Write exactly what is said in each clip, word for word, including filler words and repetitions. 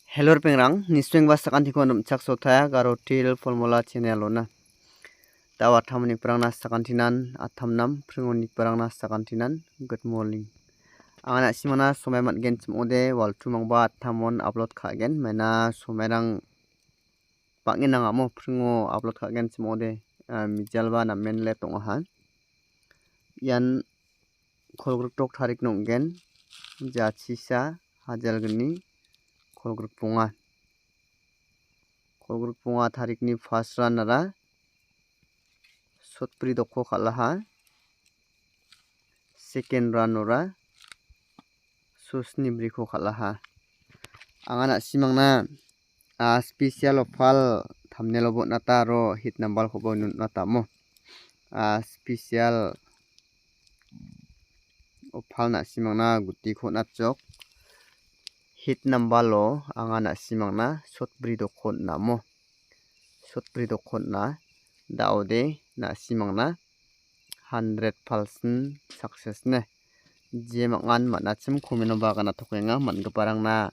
Hello ripengrang, niswengba sakantiko nimchaksotaia Garotil Formula channel-ona. Dao atamnikbarangna sakantinan, atamnam pringonikbarangna sakantinan, good morning. Anga na·simana somai man·genchim ong·ode, waltumangba atamon upload ka·gen, maina somairang bang·en nangamo pringo upload ka·genchim ong·ode, ah, mijalba namen let ong·aha. Ian kolgrikdok tarik ong·gen, jachisa hajalgni kolgrikbonga. Kolgrikbonga tarikni first round-ara sotbri dokko kal·aha. Second round-ora sosni briko kal·aha. Anga na·simangna, ah, special offer thumbnail-o bon·ata aro hit number-koba on·atamo. Ah, special offer na·simangna gutiko on·atjok. Hit number-o anga na·simangna sotbri dokko on·amo. Sotbri dokko on·a. Daode na·simangna hundred percent success ne. Je mangan man·achim comment-oba ganatokenga, man·giparangna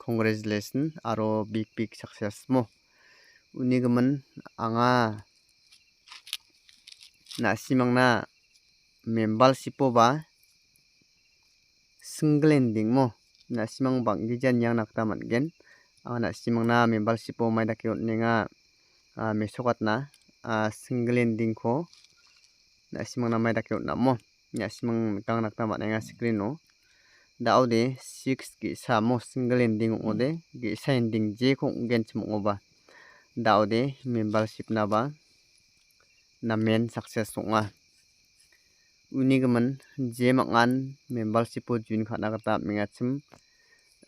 congratulation aro big big success mo. Uni gimin anga na·simangna membership-oba single ending mo. Na·simang bang·gija niangna gita man·gen. Anga na·simangna membership-o mai dake on·enga, ah, mesokatna, ah, single ending-ko na·simangna mai dake on·amo. Na·simang nikangna gita man·enga screen-o. Daode six ge·sa mo single ending ong·ode, ge·sa ending jeko ong·genchim ong·oba. Daode membership-naba namen success ong·a. Uni gimin je mangan membership-o join ka·na gita am·engachim,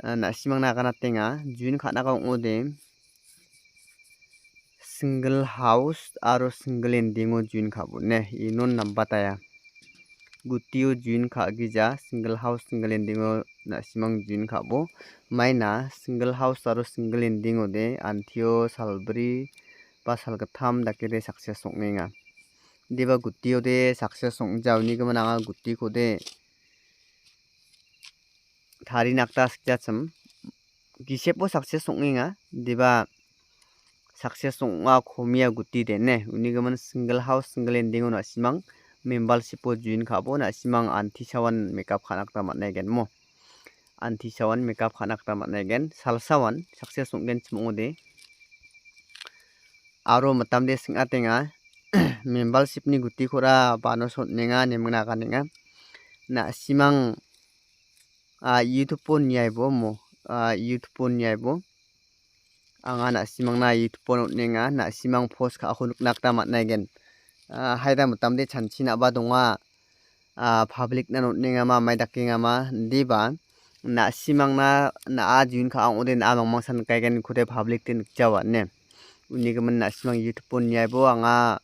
ah, na·simangna aganatenga. Join ka·na ka ong·ode single house aro single ending-o join ka·bone. Inon nambataya. Gutio join ka·gija single house single ending-o na·simang join ka·bo. Maina single house aro single ending-ode antio salbri ba salgittam dakede success ong·enga. Deba gutiode success ong·ja, uni gimin anga gutikode tarina gita sikjachim. Gisepo success ong·enga, deba success ong·a komia guti dene. Uni gimin single house single ending-o na·simang membership-o join ka·bo, na·simang antisawan makeup ka·na gita man·aigen mo. Antisawan makeup ka·na gita man·aigen. Salsawan success ong·genchim ong·ode. Aro mitamde sing·atenga. Membership-ni gutikora banos on·enga, nemingna aganenga. Na·simang, ah, YouTube-o niaibo mo, ah, YouTube-o niaibo. Anga na·simangna YouTube-o on·enga, na·simang post ka·ako nikna gita man·aigen. Ah, haida mitamde chanchina ba donga. Ah, public-na on·engama, mai dakengama, indiba na·simangna na·a join ka·a ong·ode na·a mangmangsan nikaigen nikode public-de nikjawa ine. Uni gimin na·simang YouTube-o niaibo anga,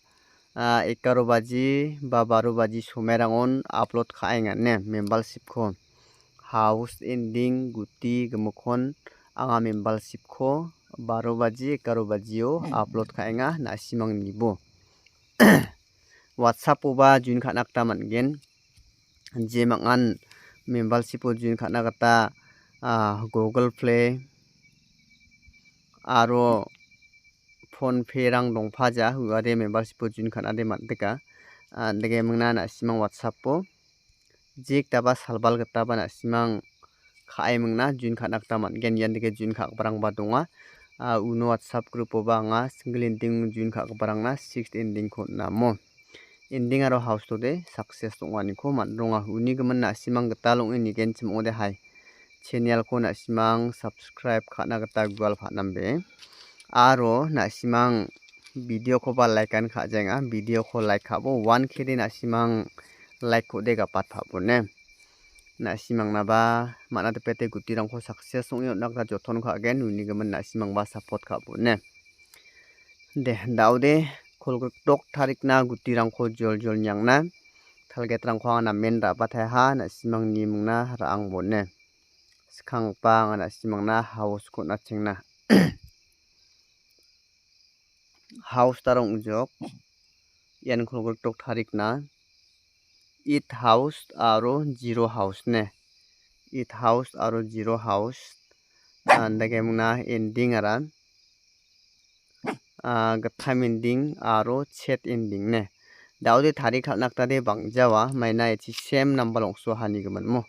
ah, egaro baji ba baro baji somairangon upload ka·enga ine membership-ko. House ending guti gimikkon anga membership-ko baro baji, egaro bajio upload ka·enga, na·simang nibo. WhatsApp-oba join ka·na gita man·gen. Je mangan membership-o join ka·na gita, ah, Google Play aro PhonePe-rang dongpaja, uade membership-o join ka·nade man·dika. Ah, dege mingna na·simang WhatsApp-o jik daba salbal gitaba na·simang ka·e mingna join ka·na gita man·gen, ian dike join ka·giparangba donga. Ah, uno WhatsApp group-oba anga single ending join ka·giparangna six ending-ko on·amo. Ending aro house-ode success ong·aniko man·ronga. Uni gimin na·simang gital ong·e nigenchim ong·ode hai. Channel-ko na·simang subscribe ka·na gita gual pa·nambe. Aro na·simang video-koba like-an ka·jaenga. Video-ko like ka·bo one K de na·simang like-ko de gapat pa·bone. Na·simangnaba man·a dipete gutirangko success ong·e on·na gita joton ka·gen, uni gimin na·simangba support ka·bone. De, daode kolgrikdok tarikna gutirangko joljol niangna. Target-rangko anga namen ra·bataiha, na·simangni mingna ra·angbone. Skanggipa anga na·simangna house-ko on·atchengna. House-tara ong·jok. Ian kolgrikdok tarikna. Eight house aro zero house ne. Eight house aro zero house. Andake mingna ending ara, ah, gittam ending aro chet ending ne. Da·ode tari kal·na gita de bang·jawa, maina ichi sem nambal ong·soa hanigimin mo.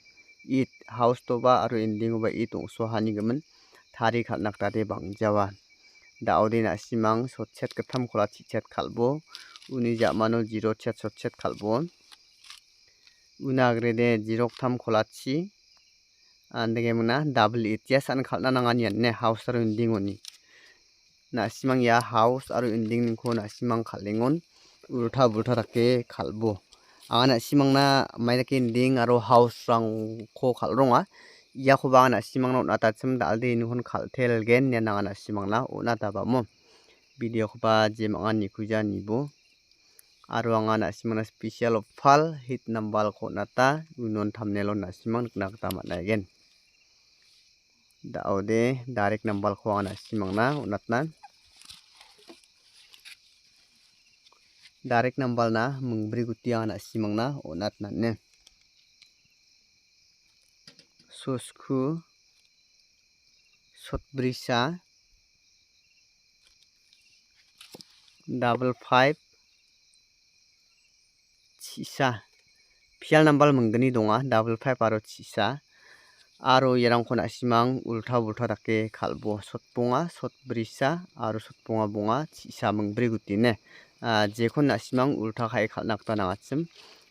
It house toba aro ending oba it ong·soa hanigimin tari kal·na gita de bang·jawa. Da·ode na·simang sotchet gittam kola chichet kal·bo. Uni ja·mano zero chet sotchet kal·bo. Una agrede zero gittam kolachi. Andake mingna double eight ya san kal·na nangani ane house aro ending oni. Na·simang ia house aro ending ningko na·simang kal·engon ulta bulta dake kal·bo. Anga na·simangna mai dake ending aro house rangko kal·ronga. Iakoba anga na·simangna on·atachim da·alde inikon kal·telgen nia nanga na·simangna on·atabamo. Video koba jemangan nikuja nibo. Aro anga na·simangna special offer hit nambal ko on·ata unon thumbnail-o na·simang nikna gita man·aigen. Da·ode direct nambal ko anga na·simangna on·atna. Direct nambal na mingbri guti anga na·simangna on·atna ne. Sosku sotbrisa double five chisa. Pial nambal minggni donga, double five aro chisa. Aro iarangko na·simang ulta bulta dake kal·bo. Sotbonga, sotbrisa aro sotbonga bonga chisa mingbri gutine. Ah, jekon na·simang ulta ka·e kal·na gita nangachim.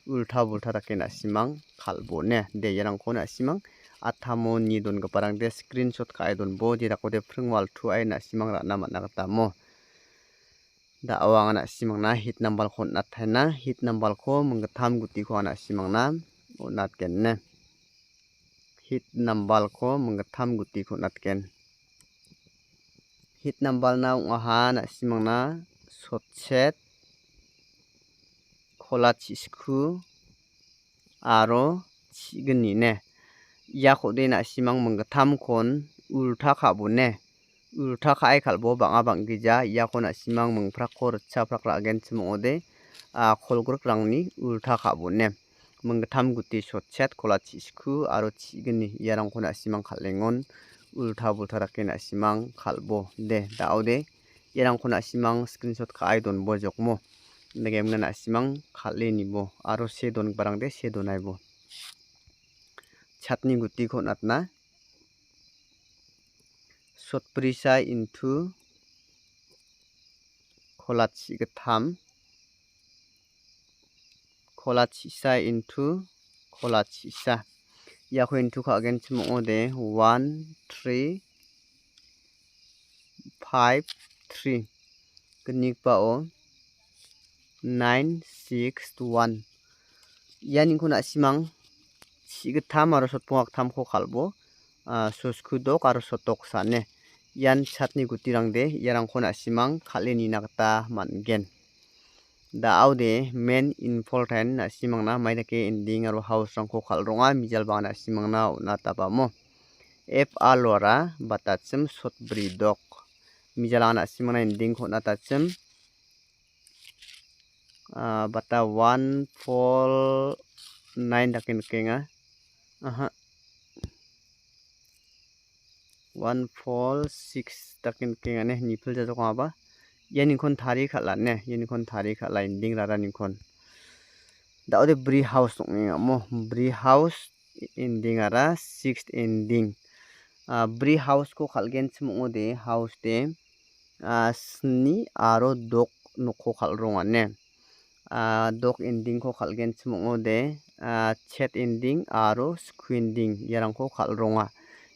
Ulta bulta dake na·simang kal·bo ne. De iarangko na·simang atamo nie dongiparangde screenshot ka·e donbo. Jedakode pring waltuae na·simang ra·na man·a gita mo. Da·o anga na·simangna hit nambalko on·atgenna. Hit nambalko minggittam gutiko anga na·simangna on·atgen ne. Hit nambalko minggittam gutiko on·atgen. Hit nambalna ong·aha na·simangna sotchet, kola chisku, aro chi·gni ne. Iakode na·simang minggittamkon ulta ka·bone. Ulta ka·e kal·bo bang·a bang·gija iako na·simang mingprakko ritchaprak ra·genchim ong·ode, a, kolgrikrangni ulta ka·bone. Minggittam guti sotchet kola chisku aro chi·gni iarangko na·simang kal·engon ulta bulta dake na·simang kal·bo. De, da·ode iarangko na·simang screenshot ka·e donbojokmo. Indake mingna na·simang kal·e nibo aro see dongiparangde see donaibo. Chatni gutiko on·atna. Sotbrisa into kola chigittam, kola chisa into kola chisa. Iako into ka·genchim ong·ode one, three, five, three. Gnigipao nine, six, one. Ianiko na·simang chigittam aro sotbong aktamko kal·bo, ah, sosku dok aro sotdok sane. Ian chatni gutirangde iarangko na·simang kal·e nina gita man·gen. Da·ode main important na·simangna maidake ending aro house-rangko kal·ronga, mijalba na·simangna on·atabamo. F R lora batachim sotbri dok. Mijalanga na·simangna ending-ko on·atachim. Ah, bata one four nine dake nikenga. Aha. One four six dake nikenga ne, nipil jajok ong·aba. Ianinkon tari kal·a ne, ianinkon tari kal·a ending raraninkon. Da·ode bri house ong·enga mo, bri house ending ara sixth ending. Ah, bri house-ko kal·genchim ong·ode, house de, ah, sni aro dok nokko kal·ronga ne. Ah, dok ending-ko kal·genchim ong·ode, ah, chet ending aro sku ending iarangko kal·ronga.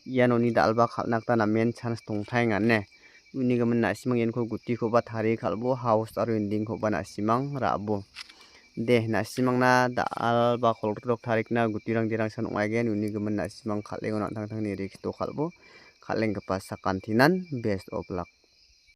Ianoni dal·ba kal·na gita namen chance dongtaenga ne. Uni gimin na·simang ianko gutikoba tarie kal·bo, house aro ending-koba na·simang ra·bo. De, na·simangna dal·ba kolgrikdok tarikna gutirang derangsan ong·aigen, uni gimin na·simang kal·engon an·tangtangni risk-o kal·bo, kal·enggipa sakantinan best of luck.